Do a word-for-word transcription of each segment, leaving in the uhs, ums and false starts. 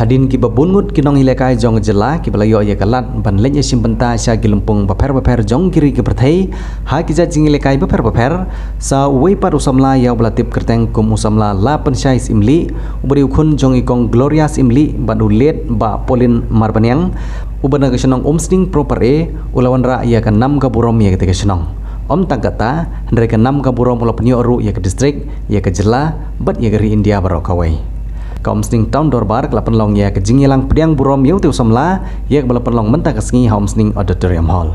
Hadien kiba bun ngut ki nongïalehkai jong ka jylla kiba la ïoh ïa ka lad ban leit ïashim bynta sha ki lympung bapher bapher jong ki ri ki pyrthei ha ki jait jingïalehkai bapher bapher, sa uwei pat u samla ïa uba la tip kyrteng kum u samla Lapynshai Syiemlieh, uba dei u khun jong i Kong Gloria Syiemlieh bad u late Bah Pauline Marbaniang, uba na ka shnong Umsning Pro Parade, u la wanrah ïa ka nam ka burom ïa katei ka shnong. Ym tang katta, hynrei ka nam ka burom u la pynïoh ruh ïa ka district, ïa ka jylla bad ïa ka ri India baroh kawei. Ka Umsning Town Dorbar ka la pynlong ïa ka jingïalang pdiang burom ïa utei u samla, ïa kaba la pynlong mynta ka sngi ha Umsning Auditorium Hall.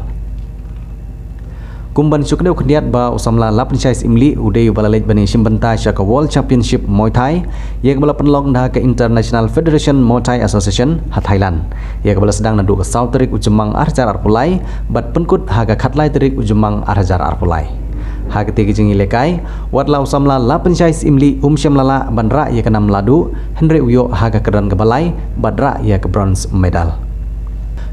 Kum ban shu kdew khyndiat ba u samla Lapynshai Syiemlieh u dei uba la leit ban ïashim bynta sha ka World Championship Muay Thai, ïa kaba la pynlong da ka International Federation Muay Thai Association ha Thailand, ïa kaba la sdang naduh ka saw tarik u Jymmang ar hajar arphew lai bad pynkut ha ka khatlai tarik u Jymmang ar hajar arphew lai. Ha katei ka jingïalehkai, wat la u samla Lapynshai Syiemlieh um shym la lah ban rah ïa ka nam lahduh, hynrei u ïoh ha ka kyrdan kaba lai bad rah ïa ka bronze medal.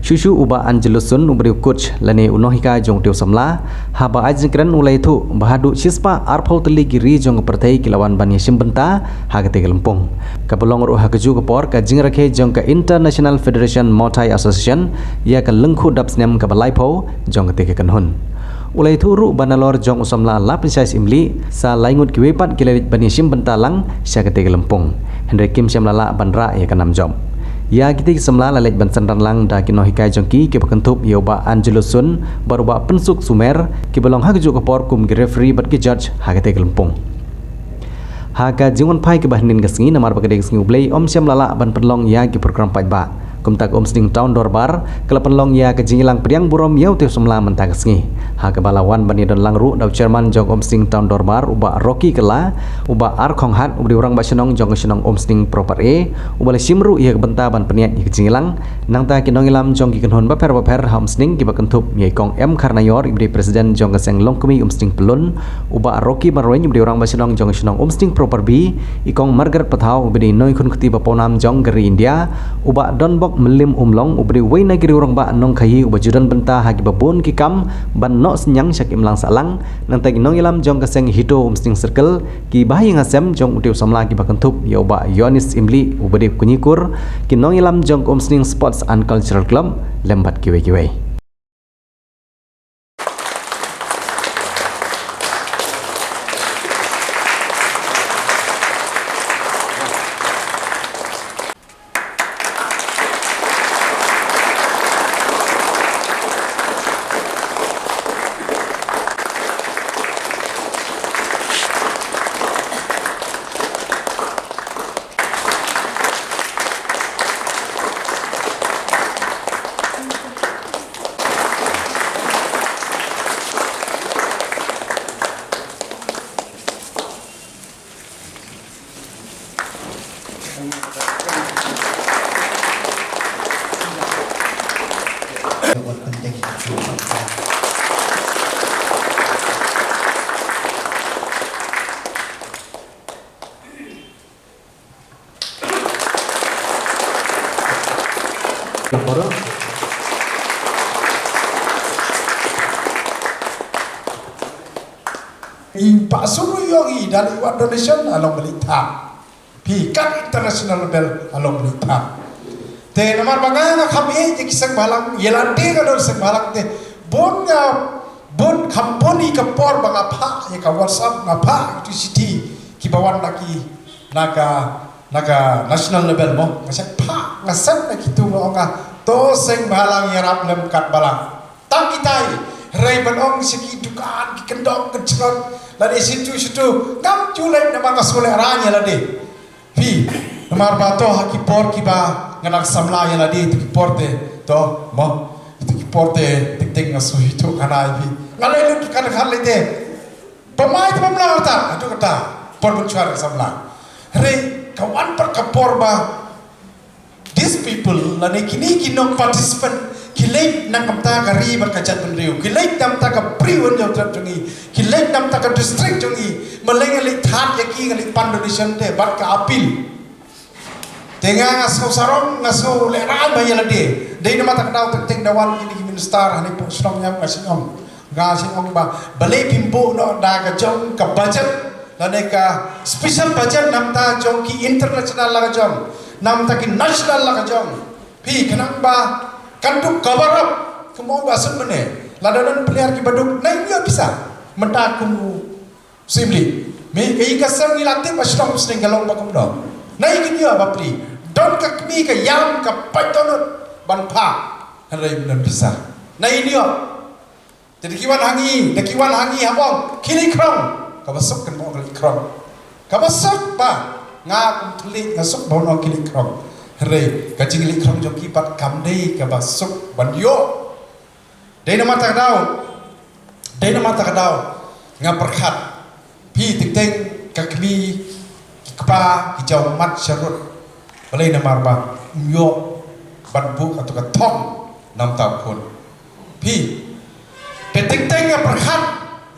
Shuh shuh u Bah Angelus Sun uba dei u coach lane u nonghikai jong utei u samla, haba ai jingkren u la ïathuh ba haduh shispah arphew tylli ki ri jong ka pyrthei ki la wan ban ïashim bynta ha katei ka lympung, kaba long ruh ha kajuh ka por ka jingrakhe jong ka International Federation Muay Thai Association ïa ka lyngkhuh dap snem kaba laiphew jong katei ka kynhun. U la ïathuh ruh ba nalor jong u samla Lapynshai Syiemlieh, sa lai ngut kiwei pat ki la leit ban ïashim bynta lang sha katei ka lympung, hynrei kim shym la lah ban rah ïa ka nam jop. Ïa kitei ki samla la leit ban synran lang da ki nonghikai jong ki, kiba kynthup ïa u Bah Angelus Sun bad u Bah Pynsuk Sumer, kiba long ha kajuh ka por kum ki referee bad ki judge ha katei ka lympung. Ha ka jingwanphai kaba hynnin ka sngi, namar ba ka dei ka sngi U Blei, ym shym la lah ban pynlong ïa ki program paidbah. Kumta ka Umsning Town Dorbar ka la pynlong ïa ka jingïalang pdiang burom ïa utei u samla mynta ka sngi, ha kaba la wan ban ïadon lang ruh da u chairman jong ka Umsning Town Dorbar, u Bah Rocky Kylla, u Bah R. Khonghat, uba dei u rangbah shnong jong ka shnong Umsning Pro Parade, uba la shim ruh ïa ka bynta ban pynïaid ïa ka jingïalang. Nangta ki nongïalam jong ki kynhun bapher bapher ha Umsning, kiba kynthup ïa i Kong M. Kharnaior, iba dei president jong ka seng longkmie Umsning Pyllun, u Bah Rocky Marwein, uba dei u rangbah shnong jong ka shnong Umsning Pro Parbi, i Kong Margaret Pathaw, uba dei i nongïakhun kti ba pawnam jong ka ri India, u Bah Donbok Mylliem Umlong, uba dei uwei na ki riew rangbah nongkhaïi uba ju don bynta ha kiba bun ki kam ban noh synñiang sha ka imlang sahlang, nangta ki nongïalam jong ka seng HITO Umsning Circle, ki bahaïing hasem jong utei u samla, kiba kynthup ïa u Bah Yonis Syiemlieh, uba dei u kñikur, ki nongïalam jong ka Umsning Sports and Cultural Club, lem bad kiwei kiwei. Ïa phi shu ïohi da lei wad donation, a long ba leit thap. Phi kat international level, a long ba leit thap. Te namar ba nga nga kham ïeit ïa ki seng bhalang, ïa lade nga don seng bhalang te. Bun nga, bun kham bun ïa ka por ba nga phah ïa ka WhatsApp, nga phah ïa ki shithi kiba wan na ki, na ka, na ka national level mo. Nga sa phah, nga send na kitu, nga ong, nga, to seng bhalang ïarap lem kat balang. Tang kitai, hynrei ban ong sha ki dukan, ki kyndong kyndong, lane shitu shitu, ngam ju leit namar nga shu lehraiñ ïa lade. Phi, namar ba to ha ki por kiba nga dang samla ïa lade, to ki por te, to, mo, to ki por te, tik tik nga shu ïathuh khana ïa phi. Nga leit lut kane kane lei te. Ba mai te bym lah artat, haduh katta, por mynshuwa nga samla. Hynrei ka wan pat ka por ba these people, lane kine ki nong participant, ki leit na ka bynta ka ri bad ka jaitbynriew, ki leit na ka bynta ka briew hynñiewtrep jong ngi, ki leit na ka bynta ka district jong ngi, balei nga leit thad ïa ki, nga leit pan donation te, bad ka appeal. Te nga, nga shu sarong, nga shu lehraiñ ba ïa lade. Dei namar kata ka daw teng teng da wan kine ki minister hangne pok shnong, ïa nga shu ong. Nga shu ong ba balei phim buh noh da ka jong ka budget, lane ka special budget na ka bynta jong ki international la ka jong. Namar ta ki national la ka jong. Phi khnang ba kan duk cover up. Kumno ba suk mane. Lada don player kiba duk nai ïoh pisa. Mynta kum u Sim Lee. Me ka i ka sem ngi la tip ba shnong shnong ka long ba kumno. Nai kin ïoh ba pli. Don ka kmie ka ïam ka pait dohnud ban phah. Hynrei ym don pisa. Nai ïoh. Te da ki wan ha ngi, da ki wan ha ngi ha bong, ki leit khrong. Kaba suk kan bong ki leit khrong. Kaba suk ba nga kum thylliej nga suk ba nong ki leit khrong. Hynrei ka jingleit khrong jong ki pat kam dei kaba suk ban ïoh. Dei namar ta ka daw. Dei namar ta ka daw. Nga pyrkhat. Phi teng teng ka kmie ki kpa ki jaw mat sharud. Balei namar ba ym ïoh ban buh katto ka thong namar ta u khun. Phi. Te teng teng nga pyrkhat.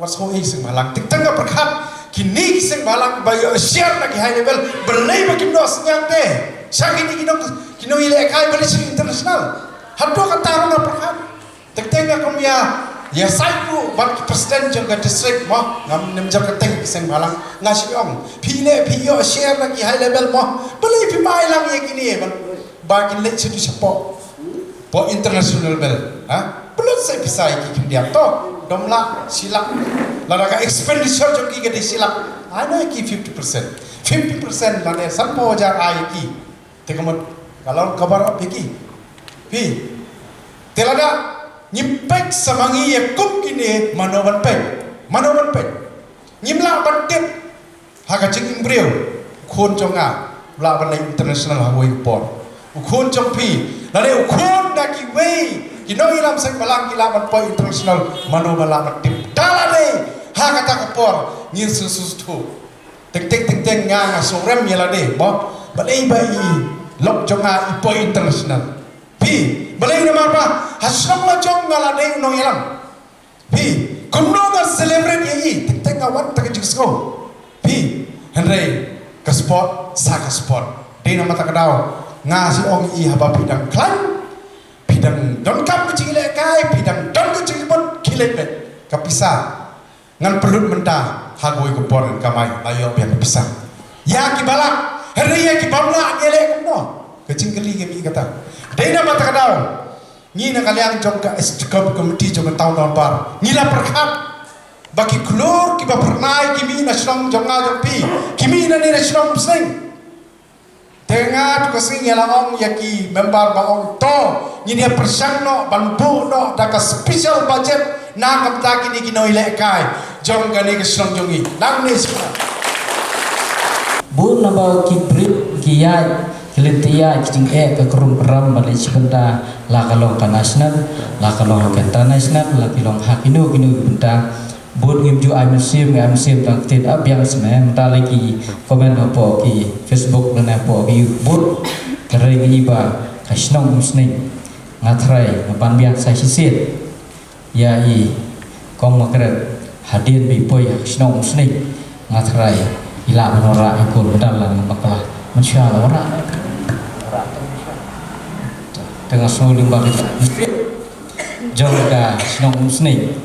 Wat sngew ei seng bhalang. Teng teng nga pyrkhat. Kine ki seng bhalang ba ïoh share na ki high level. Balei ba kim noh synñiang te. Sha kine ki nong ki nongïalehkai balei shu international. Haduh katta ruh nga pyrkhat. Teng teng nga kum ïa, ïa sait ruh bad ki president jong ka district mo, ngam nem jar ka teng ki seng bhalang, nga shu ong. Phi leh, phi ïoh share na ki high level mo. Balei phi mai lang ïa kine ban, ba kin leit sha tu shapoh. Poh international level, ha? Pynlut sa pisa ïa ki khyndiat to. Dom lah, shi lak. Lada ka expenditure jong ki ka dei shi lak. Ai na ki fifty percent. Fifty percent lane sanphew hajar ai ïa ki. Te ka mut ka long cover up ïa ki. Phi. Te lada ngim peit sa ma ngi ïa kum kine mano ban peit. Mano ban peit. Ngim lah ban tip ha ka jingim briew. U khun jong nga u lah ban leit international ha wei u por. U khun jong phi. Lane u khun da kiwei ki nongïalam seng bhalang ki lah ban poi international. Mano ba lah ban tip. Da lade ha kata ka por ngin sngewthuh. Teng teng teng teng nga nga sngewrem ïa lade mo. Balei ba i lok jong nga i poi international. Phi, balei namar ba ha shnong la jong nga lade u nongïalam. Phi, kumno nga celebrate ïa i, teng teng nga wan ta ka jingsngew. Phi, hynrei ka sport sa ka sport. Dei namar ta ka daw nga shu ong ïa i haba phi dang khlaiñ, phi dang donkam ka jinglehkai, phi dang don ka jingmut, khie leit beit. Ka pisa ngan pynlut mynta ha kawei ka por ngan kamai, la ïoh biang ka pisa. Ïa kiba lah, hynrei ïa ki bym lah ngi leh kumno? Ka jingkylli ka mih kata. Dei namar kata ka daw ngi na ka liang jong ka executive committee jong ka town dorbar ngi la pyrkhat ba ki khlur kiba phyrnai ki mih na shnong jong nga jong phi, ki mih na ne na shnong Umsning. Te nga tu ka sngi nga la ong ïa ki member ba ong to ngin ïa pyrshang noh ban buh noh da ka special budget na ka bynta kine ki nongïalehkai jong kane ka shnong jong ngi. Nangne sha. Bun naba ki briew ki ïaid ki lynti ïaid ki jingeh ka krum kram ba leit shi bynta la ka long ka national la ka long ka international la ki long ha kino kino ki bynta. Bun ngim ju ai mynsiem, ngi ai mynsiem tang ktien ap biang sne, mynta lei ki comment hapoh ki Facebook lane hapoh ki YouTube. Bun ka rei ngi ba ka shnong Umsning nga trai nga ban biang sa shisien. Ïa i kong Margaret hadien ba i poi ha ka shnong Umsning nga trai i lah ban wanrah i kol medal la nga bakla. Mynshuwa la wanrah. Te nga sngew lyngba ka jong ka shnong Umsning.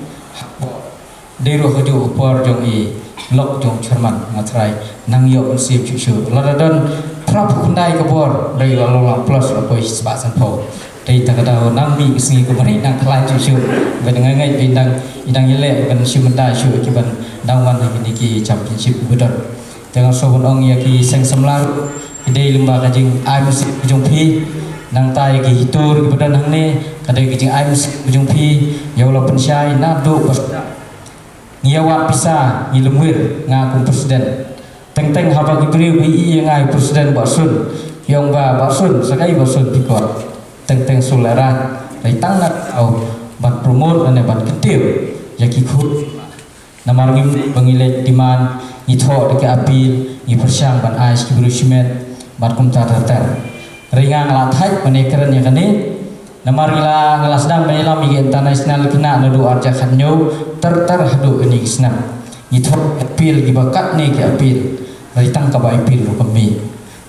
Dei ruh ha juh ka por jong i lok jong chairman nga trai nang ïoh mynsiem shuh shuh. Lada don phra phew khyndai ka bor dei la long la plus la poi spah sanphew. Dei ta ka daw nang mih ka sngi ka bari nang khlaiñ shuh shuh. Ban nga ngeit ba i dang i dang ïaleh ban shu mynta shuh ki ban dang wan ha kine ki championship ba don. Te nga shu ban ong ïa ki seng samla ruh ki dei lyngba ka jingai mynsiem ka jong phi. Nangta ïa ki hitur kiba don hangne ka dei ka jingai mynsiem ka jong phi. Ïa u la pynshai naduh ba Ngi ïa wad pisa, ngi lymwir, nga kum president. Teng teng haba ki briew ba ïohi ïa nga i president Bah Sun, ki ong ba Bah Sun, sa kaei Bah Sun phi kwah. Teng teng shu lehrain, dei tang na ka daw ban promote lane ban kyntiew ïa ki khun. Namar ngim, ba ngi leit demand, ngi thoh da ki appeal, ngi pyrshang ban ai sha ki briew shimet, bad kumta ter ter. Hynrei nga nga la thait ban ïakren ïa kane. Namar ngi la, nga la sdang ban ïalam ïa ki international khynnah naduh arhajar khathynñiew ter ter haduh kane ka snem. Ngi thoh appeal kiba katne ki appeal. Hynrei tang kaba appeal ruh kam mih.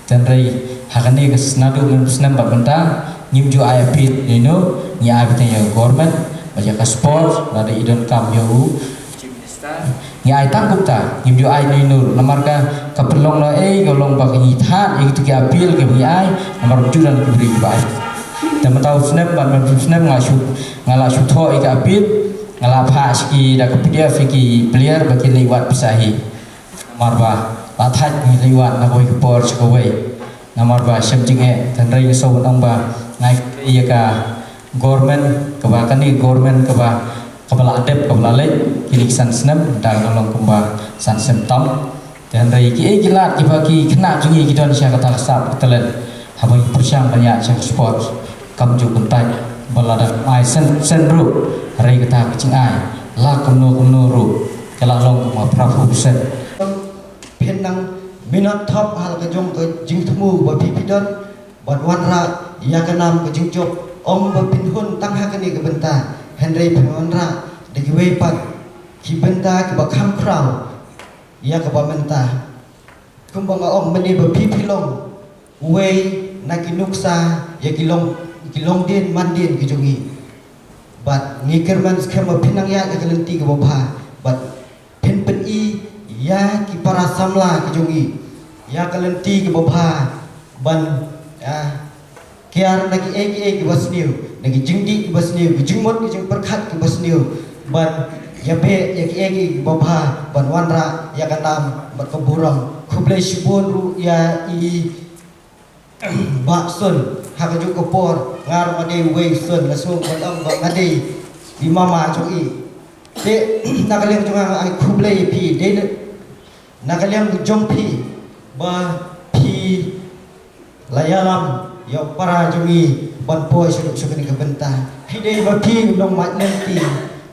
Te hynrei ha kane ka snem, naduh mynta snem bad mynta ngim ju ai appeal ïa ino, ngi ai beit ïa ka government bad ïa ka sports, lada i donkam ïa u Chief Minister. Ngi ai tang kumta, ngim ju ai nui nur, namar ka, ka pynlong noh ei, ka long ba ka ngi thad ïa kitu ki appeal kiba ngi ai, namar ba ju don ki briew kiba ai. Te mynta u snem bad mynta u snem nga shu, nga la shu thoh ïa ka appeal, nga la phah sha ki da ka P D F ïa ki player ba kin leit wad pisa hi. Namar ba la thait ngi leit wad na kawei ka por sha kawei. Namar ba shem jingeh, hynrei ngi sngewbha ban ong ba ngi ai ïa ka government kaba, kane government kaba, kaba la dep, kaba la leit kine ki san snem, da ka long kumba san snem tam. Te hynrei kiei ki lad kiba ki khynnah jong ngi ki don sha kata ka sap ka talent. Haba ngi pyrshang ban ïaid sha ka sport, kam ju kyntait ba lada ai sen sen ruh, hynrei kata ka jingai la kumno kumno ruh ka la long kumba phra phew percent. Phin nang minot thop ha la ka jong ka jingthmu ba phi phi don, bad wanrah ïa ka nam ka jingjop, ym ba phin hun tang ha kane ka bynta, hynrei phin wanrah da kiwei pat ki bynta kiba kham khraw ïa kaba mynta. Kumba nga ong mynne ba phi phi long uwei na ki nuksa ïa ki long, ki longdien mandien ki jong ngi. Bad ngi kyrmen skhem ba phin nang ïaid ïa ka lynti kaba bha, bad phin pyni ïa ki para samla ki jong ngi ïa ka lynti kaba bha, ban, ah, kiar na kiei kiei kiba sniew, na ki jingdih kiba sniew, ki jingmut ki jingpyrkhat kiba sniew, ban ïa beh ïa kiei kiei kiba bha, ban wanrah ïa ka nam bad ka burom. Khublei shibun ruh ïa i Bah Sun, ha kajuh ka por nga ruh nga dei uwei Sun, nga sngew ban ong ba nga dei i mama jong i. Te na ka liang jong nga nga ai khublei ïa phi, dei na, na ka liang jong phi ba phi la ïalam ïa u para jong ngi ban poi sha, sha kane ka bynta. Phi dei ba phi u nongmait lynti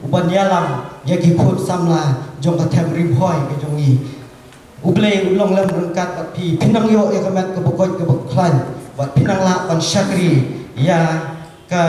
uban ïalam ïa ki khun samla jong ka them Ri Bhoi ka jong ngi. U Blei u long lem ryngkat bad phi, phin nang ïoh ïa ka met kaba koit kaba khlaiñ, bad phin nang lah ban shakri ïa ka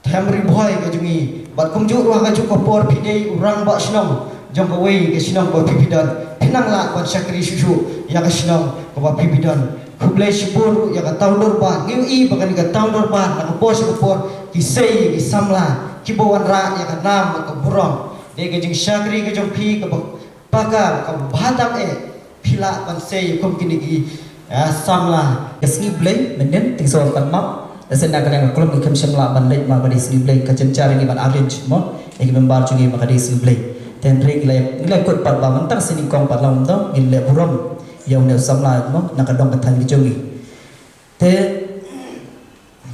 them Ri Bhoi ka jong ngi. Bad kumjuh ruh ha kajuh ka por phi dei u rangbah shnong jong kawei ka shnong kaba phi phi don, phin nang lah ban shakri shuh shuh ïa ka shnong kaba phi phi don. Khublei shibun ruh ïa ka Town Dorbar. Ngi ïohi ba kane ka Town Dorbar na ka por sha ka por ki sei ki samla kiba wanrah ïa ka nam bad ka burom. Dei ka jingshakri ka jong phi kaba paka, kaba bha tam eh phi lah ban sei kum kine ki, ah, samla. Ka sngi Blei mynnin, te ngi sngewbha ban map. Lehse na ka liang ka club ngi khlem shym lah ban leit, ma ka dei sngi Blei, ka jynjar ngi ban arrange mo ïa ki member jong ngi, ma ka dei sngi Blei. Te hynrei ngi la, ngi la kut pat ba mynta ka sngi nyngkong pat la, ym dei, ngin leh burom ïa une u samla mo na ka dong ka thaiñ ka jong ngi. Te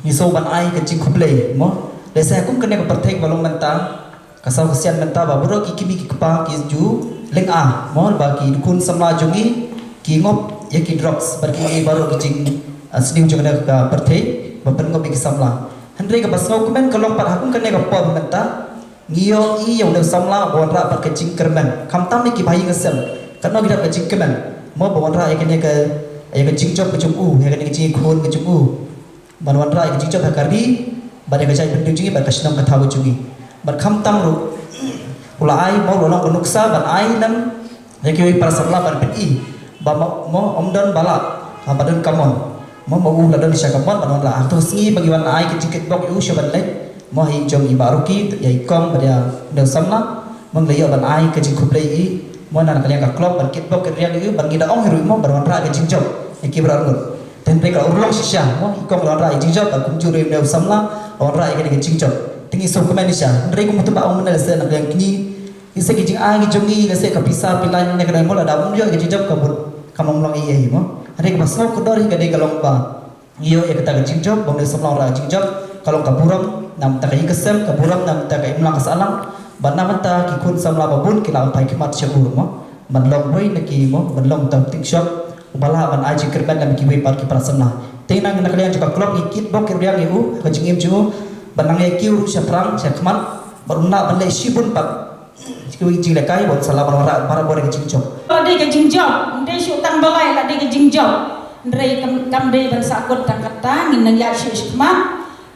ngi sngewbha ban ai ka jingkhublei mo. Lehse kum kane ka pyrthei ba long mynta, ka saw ka sian mynta ba baroh ki kmie ki kpa ki ju lynga mo, ba ki khun samla jong ngi ki ngop ïa ki drugs, bad ki ngi baroh ki jing, ah, sniew jong kane ka pyrthei ba pynngop ïa ki samla. Hynrei kaba sngewkmen ka long pat ha kum kane ka por mynta, ngi ïohi ïa une u samla ba wanrah pat ka jingkyrmen. Khamtam ïa kiba ha ïing ha sem, katno ki dap ka jingkmen mo ba wanrah ïa kane ka, ïa ka jingjop ka jong u, ïa kane ka jingkhun ka jong u, ban wanrah ïa ka jingjop ha ka ri bad ïa ka jaitbynriew jong ngi bad ka shnong ka thaw ka jong ngi. Bad khamtam ruh u la ai mo, u la long ka nuksa ban ai lem ïa kiwei para samla ban pyni ba mo, mo ym don ba lah, ha, ba don kamon. Mo, mo u la don sha kamon ban wanrah. Ha kato ka sngi ba ngi wan ai ka jingkitbok ïa u sha ban leit mo ha ïing jong i Bah Rocky, ïa i kong bad ïa une u samla, mo ngi la ïoh ban ai ka jingkhublei ïa i mo na ka liang ka club ban kitbok kitrwiang ïa u, bad ngi da ong hi ruh mo ban wanrah ka jingjop ïa ki baroh arngut. Te hynrei ka la urlong shisha mo, i kong la wanrah ïa ka jingjop, bad kumjuh ruh une u samla la wanrah ïa kane ka jingjop. Te ngi sngewkmen shisha. Hynrei kumba u Bah ong mynne, lehse na ka liang kine, lehse ki jingai ki jong ngi, lehse ka pisa phi laiñ ne ka dei mo, lada ym ïoh ïa ka jingjop ka bun, kam long ei ei mo. Hynrei kaba sngewkordor hi ka dei ka long ba ngi ïoh ïa kata ka jingjop, ba une u samla u wanrah ka jingjop, ka long ka burom na ka bynta ka ïing ka sem, ka burom na ka bynta ka imlang ka sahlang, bad na ka bynta ki khun samla ba bun ki lah ban phai khmat sha u ruh mo, ban long uwei na ki mo, ban long uta u tyngshop uba lah ban ai jingkyrmen lem ïa kiwei pat ki para samla. Te ngi na ka liang jong ka club ngi kitbok kitrwiang ïa u, ka jingim jong u, ban nang ïa kiew ruh shaphrang shakhmat, bad un lah ban leh shibun pat ki jinglehkai, bad un sa lah ban wanrah barabor ïa ka jingjop. La dei ka jingjop, ym dei shuh tang balei, la dei ka jingjop. Hynrei kam, kam dei ban sahkut tang katta, ngin nang ïaid shuh shakhmat.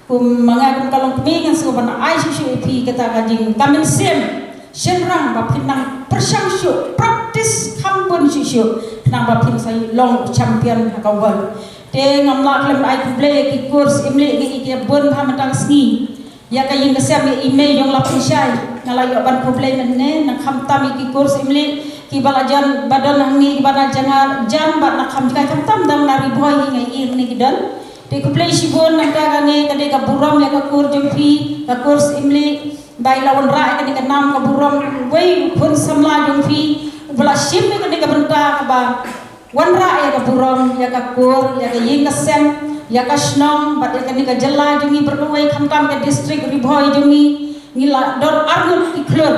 Kum ma nga kum ka longkmie ngan sngewbha ban ai shuh shuh ïa phi kata ka jing, ka mynsiem shynrang ba phin nang pyrshang shuh, practice kham bun shuh shuh, khnang ba phin sa long champion ha ka world. Te ngam lah khlem ai khublei ïa ki coach, im leh ngi ïa ki bun bha mynta ka sngi. Ïa ka ïing ka sem, ïa i Mei Yong Lapynshai, Nga la ïoh ban khublei mynne, na khamtam ïa ki kur Syiemlieh kiba la jan ba don hangne, kiba na Jangajar bad na Khamjngai, khamtam dang na Ri Bhoi hi nga ïohi hangne ki don. Te khublei shibun, nangta kane ka dei ka burom ïa ka kur jong phi, ka kur Syiemlieh, ba i la wanrah ïa kane ka nam ka burom, wei u khun samla jong phi uba la shim ïa kane ka bynta kaba wanrah ïa ka burom ïa ka kur, ïa ka ïing ka sem, ïa ka shnong bad ïa kane ka jylla jong ngi baroh kawei, khamtam ka district Ri Bhoi jong ngi. Ngi la don arngut ki khlur,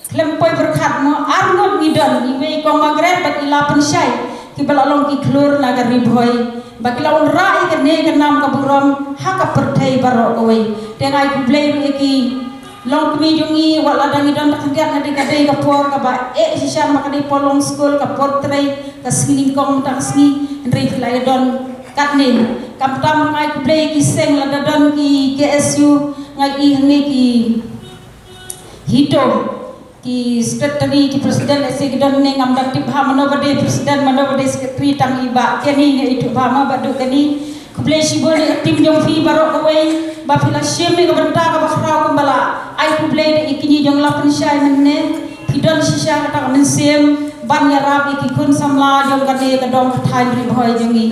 khlem poi pyrkhat mo, arngut ngi don, iwei i Kong Margaret bad i La Pynshai, kiba la long ki khlur na ka Ri Bhoi, ba ki la wanrah ïa kane ka nam ka burom ha ka pyrthei baroh kawei. Te nga ai khublei ruh ïa ki longkmie jong ngi, wat la dang ngi don da khyndiat, nga dei ka dei ka por kaba eh shisha, namar ka dei por long skul, ka por trei, ka sngi nyngkong mynta ka sngi, hynrei phi la ïa don katne. Khamtam nga ai khublei ïa ki seng, lada don ki K S U, nga ïohi hangne ki HITO, ki secretary, ki president, lehse ki don hangne, ngam da tip bha mano ba dei president, mano ba dei secretary, tang i Bah Kenny nga ithuh bha, ma Bah Duh Kenny. Khublei shibun ïa ka team jong phi baroh kawei, ba phi la shim ïa ka bynta kaba khraw kumba la ai khublei da i kñi jong La Pynshai mynne. Phi don shisha kata ka mynsiem ban ïarap ïa ki khun samla jong kane ka dong ka thaiñ Ri Bhoi jong ngi.